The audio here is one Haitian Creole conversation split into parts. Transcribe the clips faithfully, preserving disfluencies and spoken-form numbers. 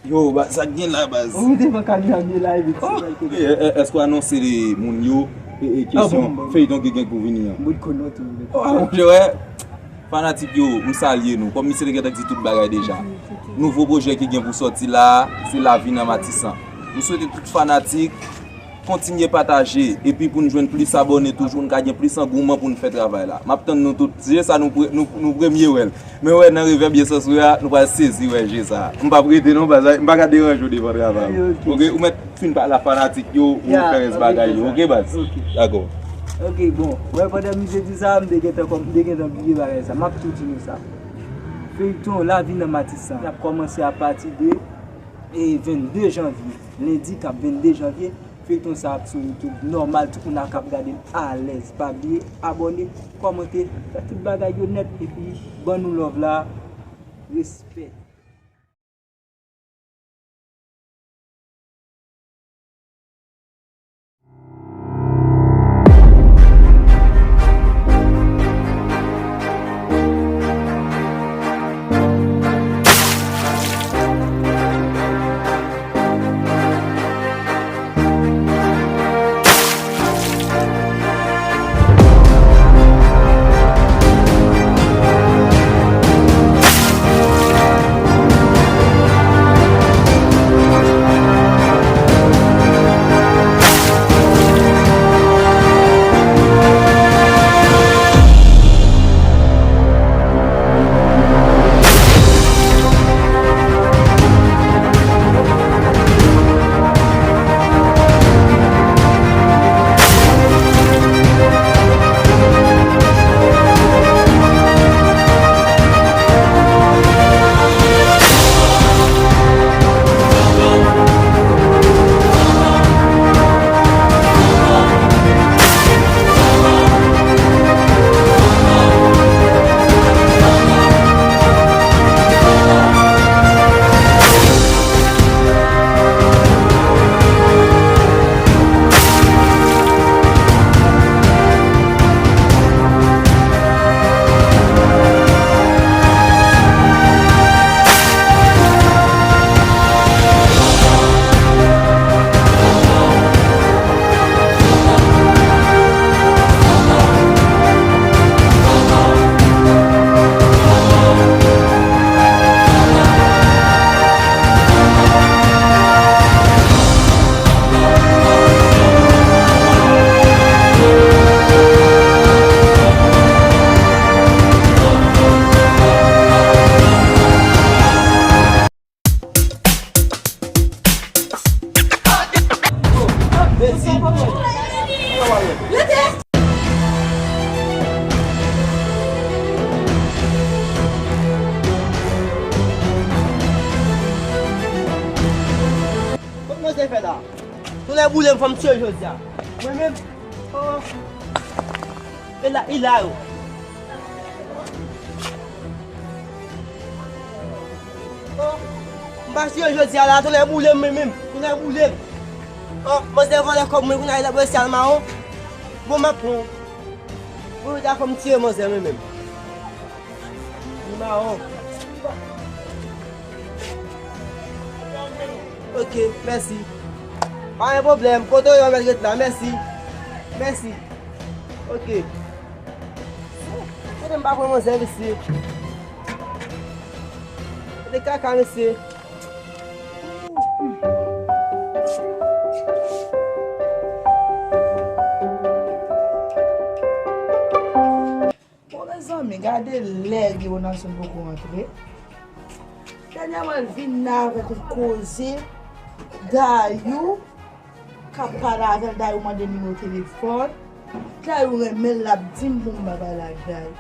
Yo, baz, sa k gen la, baz? Ou devan kamera m ye la, epi ti bal kote. E, e, èske w anonse moun yo, e, e, kesyon feyton ki gen pou vini an? Mwen konn non tou. Oh, monchè, wè. Fanatik yo, m salye nou. Kòm misye te gentan di tout bagay deja. Nouvo pwojè ki gen pou sòti la, se Lavi nan Matisan. M swete tout fanatik kontinye pataje, epi pou n jwenn plis abòne toujou, n ka gen plis angouman pou n fè travay la. M ap tann nou tout. Se sa nou pre-, nou, nou premye wè l. Men wè nan revè byen sanswe a, nou pral sezi wè je sa. M p ap rete non, baz, m pa ka deranje w devan travay ou. Ok, ok. Ou mèt fin pale a fanatik yo, ou fè rès bagay yo. Ok, baz? Ok. Dakò. Ok, bon. Wè, pandan misye di sa, m te gentan kòm, m te gentan bliye bagay sa. M ap tou di nou sa. Feyton Lavi nan Matisan ap kòmanse apati de, e, vennde janvye. Lendi k ap vennde janvye, feyton sa ap sou YouTube. Nòmal, tout moun ap ap gade l alèz. Pa bliye abòne, kòmante, fè tout bagay yo nèt, epi ban nou love la. Respè. Kot manzè fè la? Tonnè boule m, fò m tiye l jodi a. Mwen menm. Oh. E la, e la yo. Oh, m pa tiye jodi a la, tonnè boule m mwen menm, tonnè boule m. Oh, manzè vòlè kòb mwen, kounye a l ap resi al mawon. Bon, m ap pran. Bon, jodi a fò m tiye manzè mwen menm. Li mawon. Ok, mèsi. Pa gen pwoblèm, kote w ye w mèt ret la, mèsi. Mèsi. Ok. Kote m pa pran manzè, mesye? Kote kaka, mesye? Bon, mezanmi, gade lè Guy Ronaldson poko rantre. Dènyèman, l vin la avèk yon koze, Dayou k ap pale avè l, Dayou mande nimewo telefòn. Dayou renmen l, l ap di m pou m pa pale ak Dayou.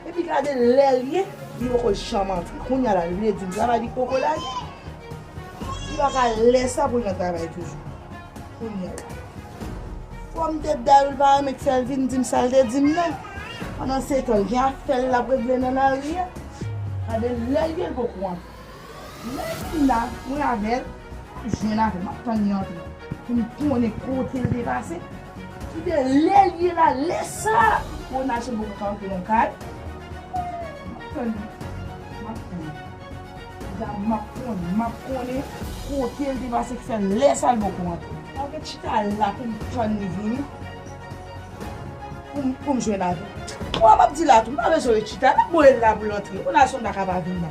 Epi gade lè l ye, li poko janm antre. Kounye a la, li vle di m travay li poko lage. Li pa ka lè sa pou l nan travay toujou. Kounye a la. Fò m te Dayou, l pa renmen k fè l vin di m sa l te di m nan. Pandansetan, l gen afè l l ap regle nan lari a. Gade lè l ye, l poko antre. Lè l vin la, mwen avè l, m ap jwenn avè l, m ap tann li antre. Pou m konnen kote l te pase. Kite lè l ye la, lè sa, Ronald Chambon ka antre nan kay. Tann, m ap tann. Dam, m ap konnen, m ap konnen kote l te pase k fè lè sa l poko rantre. M ap ret chita la pou m tann li vini. Pou m, pou m jwenn avè l. Bon, m ap di la tou, m pa bezwen ret chita. L ap voye l la pou l antre. Pou l al sonn pa ka pa vin la.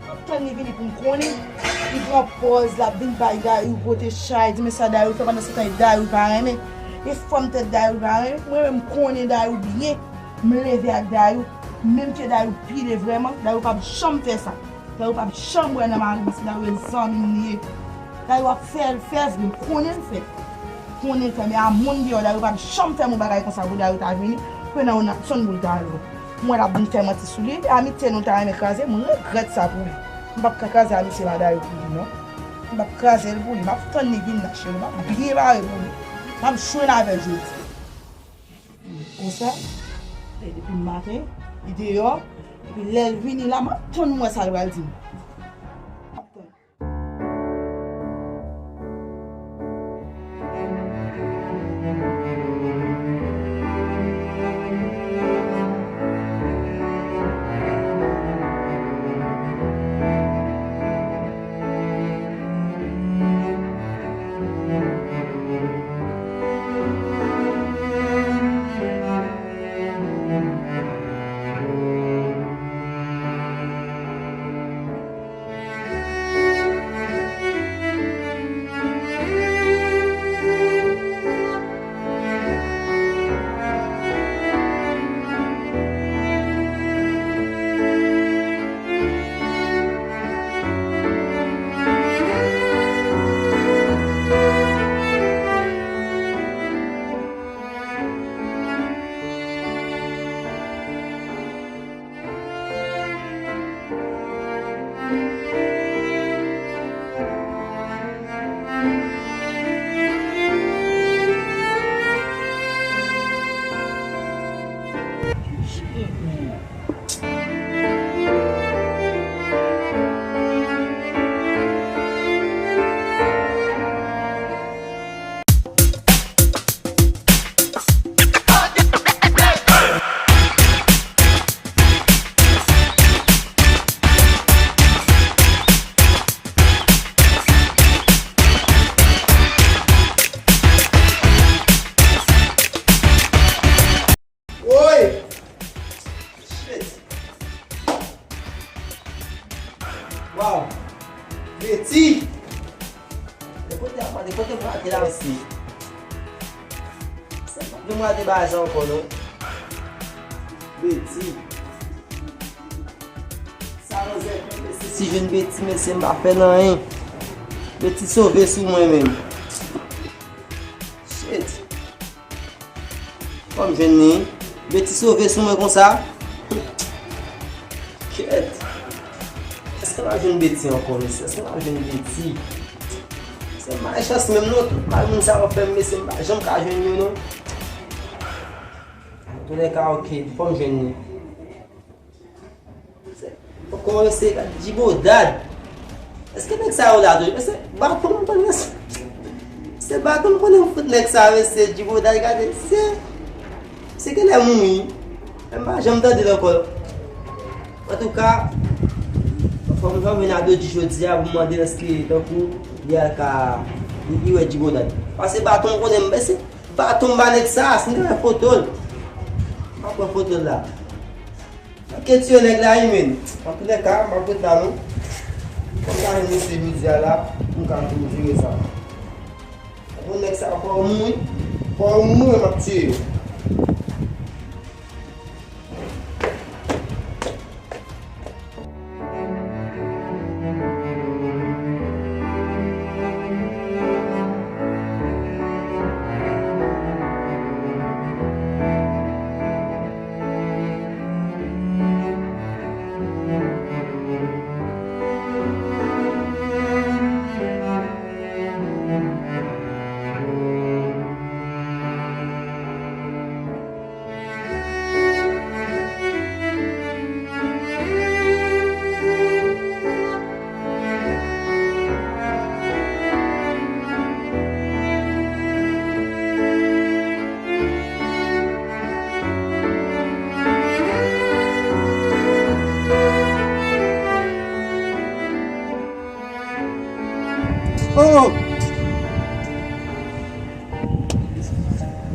M ap tann li vini pou m konnen. Li pran pòz, l ap vin bay Dayou pote chay, di men sa Dayou fè, pandan se tan Dayou pa renmen. E fanm tèt Dayou pa renmen. Mwen menm, m konnen Dayou byen. M leve ak Dayou. Menm ke Dayou pile vrèman, Dayou p ap janm fè sa. Dayou p ap janm wè nan mari m, se Dayou e zanmi m li ye. Dayou ap fè l fè vre, m konnen l fè. Konnen l fè, men a moun deyò, Dayou p ap janm fè m yon bagay konsa pou Dayou ta vini, pou nan yon nasyon pou l ta ale. M wè l ap vin fè manti sou li, e amitye nou ta renmen kraze, m regrèt sa pou li. M p ap ka kraze amitye m a Dayou pou li, non. M p ap kraze l pou li, m ap tann li vin la, cheri, m ap byen pare pou li. M ap jwenn avè l jodi. Konsa, e depi maten, li deyò, epi lè l vini la, m ap tann m wè sa l pral di m. M ap tann. Woy! Shit! Wow! Beti! Depi kote a, depi kote m rate la, mesye. Se pa pou m rate bagay sa ankò, non. Beti. Sa manzè fè, mesye, si jwenn Beti, mesye, m pa fè l anyen. Beti sove sou mwen menm. Shit. Fò m jwenn li. Beti sove sou mwen konsa. Kèt. Èske m a jwenn Beti ankò, mesye? Èske m a jwenn Beti? Se malchans menm non, tout mal moun sa yo fè m, mesye, m pa janm ka jwenn yo non. Antoulèka, ok, fò m jwenn li. Poko eseye gade Djibodad. Èske nèg sa yo la toujou? Èske baton m konnen? Se baton m konnen m fout nèg sa yo, mesye, Djibodad, gade, se, se genlè mouri. Men m pa janm tande l ankò. Antouka, fò m jwenn Ado G jodi a pou m mande l èske tankou li al ka, li, li wè Djibodad. Paske baton m konnen m, mesye, baton m ba nèg sa, si m te wè foto l. M pa pran foto l la. Kèt yo nèg la wi menm. Antoulèka, m ap ret la non. Kòm sa jwenn mesye jodi a la, m ka tou jere sa. Bon nèg sa fò yo mouri. Fò yo mouri, m ap tiye yo.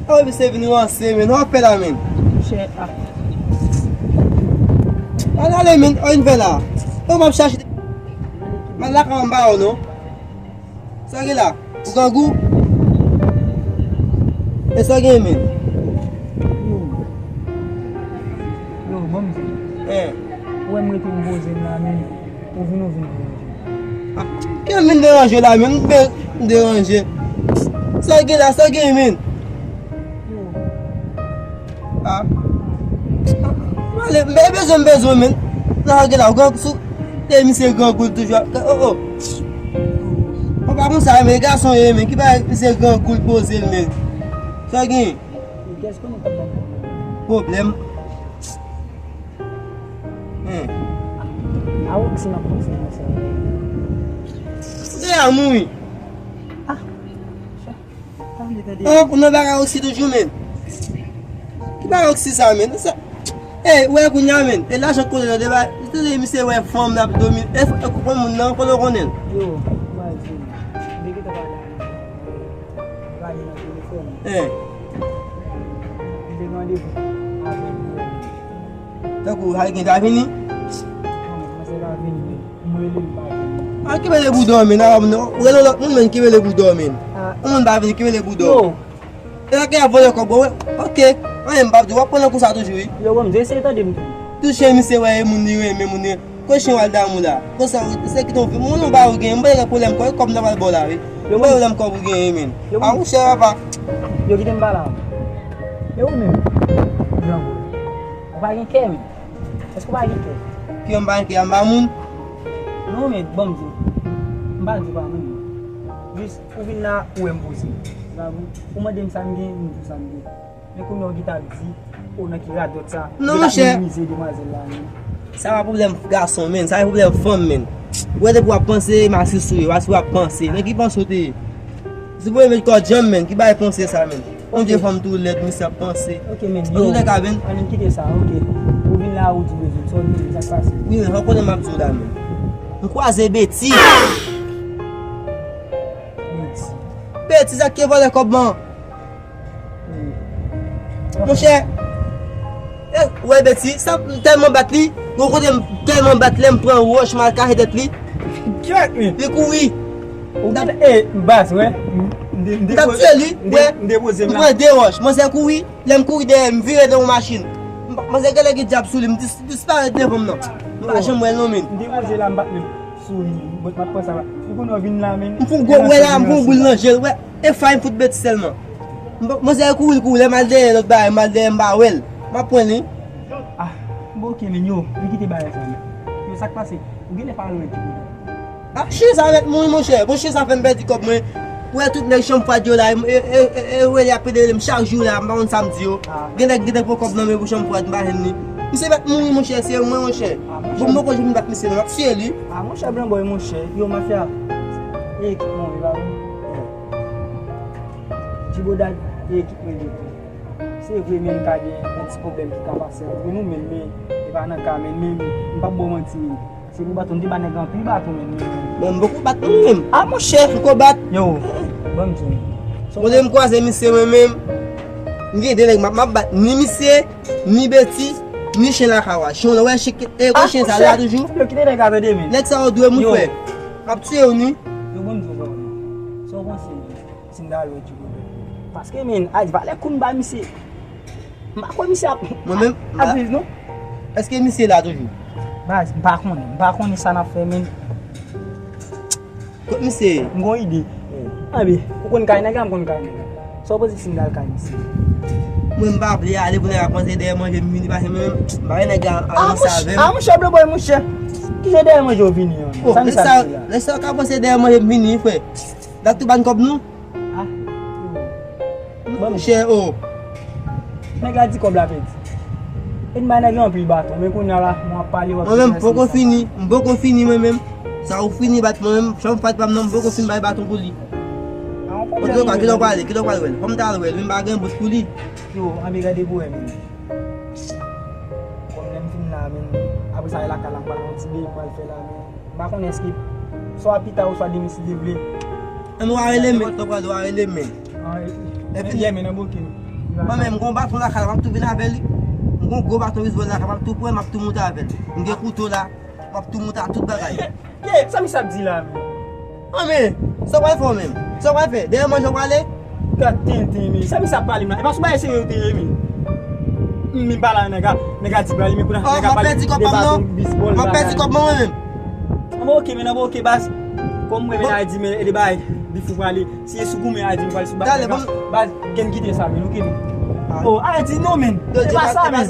Oh, misye vin ranse, men. Sa w ap fè la, men? Monchè, ah. Al ale, men. Sa w vin fè la? Ou m ap chache. M al lakay w, m pa wè w, non. Sa gen la? Ou grangou? E sa gen, men? Yo. Yo, ban m di. Eh. Ou wè m rete m poze m la, men. Ou vin, ou vin deranje. Ah, ki m vin deranje la, men? M vin deranje. Sa gen la, sa gen, men? Yo. Ah. M ale, m bezwen, m bezwen, men. Nan, gen la, gran sou. E misye grangou l toujou. Oh, oh. Ou pa konn sa, men, gason ye, men. Ki bagay misye grangou l poze l, men? Sa gen? Pwoblèm. Pwoblèm. Hmm. A Roxy m ap panse, monchè. Ou te a mouri. Ah. Tande, tande. Oh, ou nan bagay Roxy toujou, men. Ki bagay Roxy sa, men? Sa, ey, ou wè kounye a, men. E lajan kote nan deba. Tande, misye wè fanm nan ap domine. E, e, konn moun nan, kote w konnen l? Yo, m pa di. M te gentan pale avè l. M pale nan telefòn. Eh. M te gen randevou avè l yè. Tankou, sa gen ta vini? Non, manzè pa vini, men. M rele l, li pa vini. Ah, ki rele bouda w, men, nan, non. Ou rele lòt moun, men, ki rele bouda w, men. Ah. Yon moun pa vini, ki rele bouda w. Yo. E sa ki ap vòlè kòb, wi. Ok. Anyen, m p ap di, w ap pran nan kou sa toujou, wi. Yo, bon, m eseye tande m tou. Touche misye, wè, e moun li renmen, moun li. Kote chen w al damou la? Konsa, se ki ton fi, moun ou ba ou gen, m pa gen pwoblèm kòb, kòb nan pral ba w la, wi. Yo, m pa gen pwoblèm kòb ou genyen, men. Yo, ah, monchè, papa. Yo, kite m pale avè w. E ou menm? Granmoun. Ou pa gen kè, men. Èske ou pa gen kè? Ki yon pa gen kè anba moun? Non, men, ban m di w. M pa di w pa moun, non. Jis, ou vin la, ou wè m poze. Ou mande m sa m gen, m di w sa m gen. Men kounye a ou gentan ap di, o, nan ki radòt sa, non, monchè, minimize demwazèl la, men. Sa pa pwoblèm gason, men. Sa pa pwoblèm fanm, men. Ou wè depi w ap panse, m asiste sou yo. Paske w ap panse. Nan ki panse w te ye? Si w met kò djanm, men. Ki bagay panse sa, men? Yon vye fanm tou lèd, misye ap panse. Ok, men. An tou lè ka, men. An, men, kite sa, ok. Ou vin la, ou di bezwen. Sa w di, sa k pase? Wi, men, fò konnen m ap di w la, men. M kwaze Betty. Betty. Betty, sa k vòlè kòb, man. Monchè, eh, ou wè Betty, sa m tèlman bat li, gon kote m tèlman bat, lè m pran wòch, m al kache tèt li. Li kouri. Ou gen, eh, baz, wè. M t ap tiye li, wè. M pran de wòch. Manzè kouri, lè m kouri dèyè, m vire nan yon machin. M pa, manzè genlè gen dyab sou li, m dis-, disparèt devan m nan. M pa janm wè l non, men. M depoze la, m bat menm. Sou li, m ap pran sa la. Ou konnen w vin la, men. M fon gwo wè la, m fon boul nan je l, wè. E fay m fout Betty sèlman. M, manzè kouri, l kouri, lè m al dèyè lòt bagay, m al dèyè, m pa wè l. M ap pran li. Ah, bon, ok, men yo, li kite bagay sa, men. Yo, sa k pase? Ou genlè pa lwen di pou mwen. Ah, chen sa mèt mouri, monchè. Bon, chen sa fè m pèdi kòb mwen. Ou wè tout nèg chanm fwad yo la, e, e, e, e, wè y ap pede rele m chak jou la, m pa konn sa m di yo. Ah. Gen nèg gentan pran kòb nan men pou chanm fwad, m pa jwenn li. Misye mèt mouri, monchè, se mwen, monchè. Ah, monchè. Bon, m poko jwenn bat misye non, m ap tiye li. Ah, monchè, Blanboy, monchè, yo, mafya. E ekip mwen, wi, pa vre? Djiboda, e ekip mwen, wi. Se vre, men, ka gen yon ti pwoblèm ki ka pase ant nou, men, men, e pa nan ka, men, men, m p ap ba w manti, men. Se pou baton, m te ba nèg anpil baton, men, men. Bon, m poko bat non, menm. Ah, monchè. M poko bat. Yo, ban m di w. Kote m kwaze misye, mwen menm, m gen de nèg m ap, m ap bat ni misye, ni Betty, ni chen lakay ou a. Chen w la, wè chen, e, wè chen sa la toujou. Yo, kite nèg la tande, men. Nèg sa yo dwe moun, frè. M ap tiye w, ni. Yo, ban m di w, ban m di w. Sa w panse, men? Si m ta al wè Djiboda. Paske, men, a di valè kou m ba misye. M pa kwè misye ap, mwen menm, ap viv, non. Èske misye la toujou? Baz, m pa konnen. M pa konnen sa n ap fè, men. Kot misye ye? M gon ide. Hmm. Anben, ou konn kay nèg la, m konn kay nèg la. Sa w panse si m ta al kay misye? Mwen, m pa vle ale pou nèg la panse dèyè manje m vini, paske mwen menm, m pa wè nèg la al ranse avè m. Ah, monchè, Blanboy, monchè. Kijan dèyè manje w vini an? Oh, sa m sa di la? Lè sa w ka panse dèyè manje m vini, frè. Dat tou ban kòb nou. Ah. Monchè, oh. Nèg la di kòb la pèdi. E n bay nèg la anpil baton, men kounye a la, mwen ap pale, w ap... Mwen menm, m poko fini, m poko fini, mwen menm. Sa ou fini bat mwen menm, chanm fwad pa m nan, m poko fin bay baton pou li. Antouka, kilè w prale, kilè w pral wè l? Fò m ta al wè l, men m pa gen bout pou li. Yo, anben gade pou wè, men. Kòm lè m fin la, men, apre sa, e lakay la, m pral fè yon ti beny, m pral fè la, men. M pa konnen èske swa pita ou swa demen, si Dye vle. Mwen wa rele men, tòp wa rele men. E fini. Yè men nan boke. Mwen menm, m gon baton lakay la, m ap tou vin avè li. M gon gwo baton bizbòl lakay, m ap tou pran, m ap tou moute avè l. M gen kouto la, m ap tou moute ak tout bagay. Ye, sa misye ap di la menm? Anmen, sa w pral fè w menm? Sa w pral fè? Dèyè manje w prale? Gad tenten, men. Sa misye ap pale m la? E pa sou bagay serye ou te ye, men. M vin pale a nèg la, nèg la di prale, men kounye a nèg la pale de baton bizbòl. M ap pèdi kòb mwen menm. Anben, oke, men anben, oke, baz. Kòm mwen, men, a di, men, e de bagay, bif ou prale. Si e sou goumen, a di, m prale sou bagay. Baz, gen kite sa, men, oke, men. Oh, a di non, men. E pa sa, men.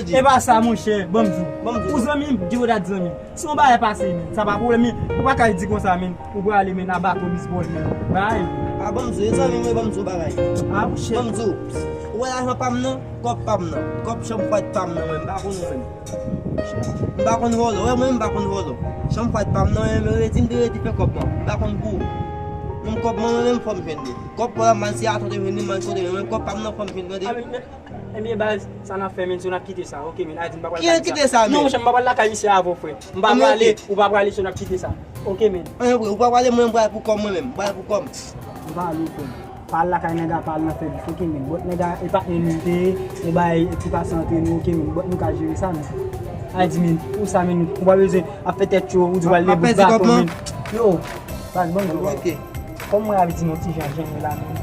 E pa sa, monchè, ban m di w. Ou zanmi m, di w dat zanmi m. Si yon bagay pase, men, sa pa pwoblèm, men. Ou pa ka di konsa, men. Ou prale, men, a baton bizbòl, men. Bay. A, ban m di w, e zanmi m, ban m di w bagay. A, monchè. Ban m di w. Ou wè lajan pa m nan, kòb pa m nan. Kòb chanm fwèt pa m nan, men, m pa konn ou menm. M pa konn vòlò, wè mwen m pa konn vòlò. Chanm fwèt pa m nan, men redi m te redi fè kòb mwen. M pa konn pou ou. Menm kòb mwen, mwen menm fò m jwenn li. Kòb pa w la, m al si atò te jwenn li, m al kote, men kòb pa m nan fò m jwenn, tande. Ebyen, baz, sa n ap fè, men, si w n ap kite sa, oke, men, a di m pa pral lakay misye. Ki kite sa, men? Non, monchè, m pa pral lakay misye avè w, frè. M pa prale, ou pa prale, si w n ap kite sa. Oke, men. Anyen, frè, ou pa prale, mwen, m pral pou kòb mwen menm, m pral pou kòb. M pa ale, frè. Pa al lakay nèg la, pa al nan fè bif, oke, men. Bòt nèg la, e patnè nou te ye, nou bay ti pase antre nou, oke, men. Bòt nou ka jere sa, men. A di, men, pou sa, men, ou pa bezwen ap fè tèt cho, ou di w al leve baton, men. Yo, baz, ban m di w bagay. Kòm mwen ap di nou ti jan jan la, men.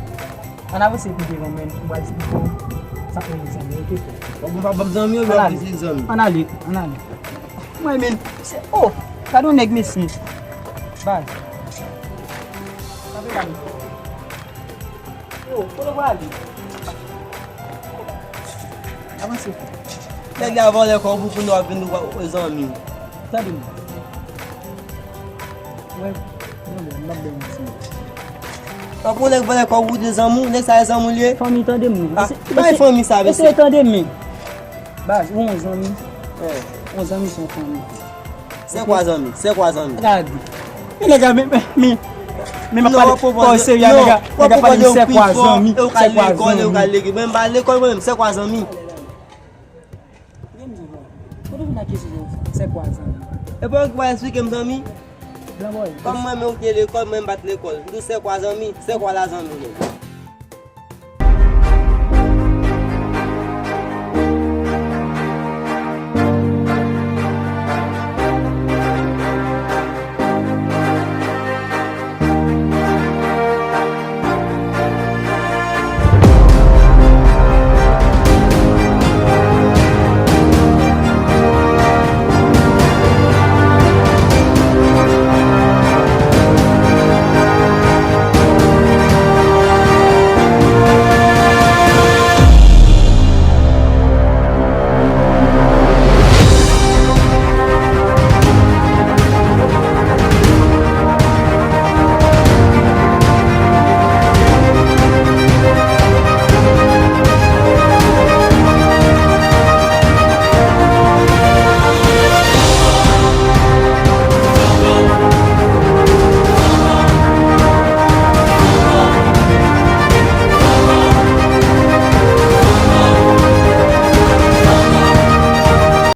Ann avanse pi devan, men, ou pral esplike w sa k rele zanmi, oke, frè? Ou pa ban m zanmi, ou pa plis zanmi. Ann ale, ann ale. Mwen, men, se, oh, gade yon nèg, mesye. Baz. Kanpe la, men. Yo, kote w prale? Avanse, frè. Nèg la vòlè kò w pou kounye a w ap vin wè zanmi w. Tande m. Wè, non, non, m ap bay yon ti mo. Tankou nèg vòlè kò w pou de zanmi w, nèg sa e zanmi w li ye? Fanmi, tande m non. Ah, bay fanmi sa, mesye. Eseye tande m, men. Baz, ou yon zanmi. Yon zanmi se yon fanmi. Se kwa zanmi, se kwa zanmi. Gade. Men nèg la, men, men, men, men m ap pale pa serye, nèg la, nèg la pale m se kwa zanmi, se kwa zanmi. Mwen m pa lekòl mwen menm, se kwa zanmi. Kote w vin ak kesyon sa? Se kwa zanmi? E pa ou ki pral esplike m zanmi? Blan bòy. Kòm mwen menm ou te lekòl, mwen m pa t lekòl. M di w se kwa zanmi, se kwa la zanmi menm.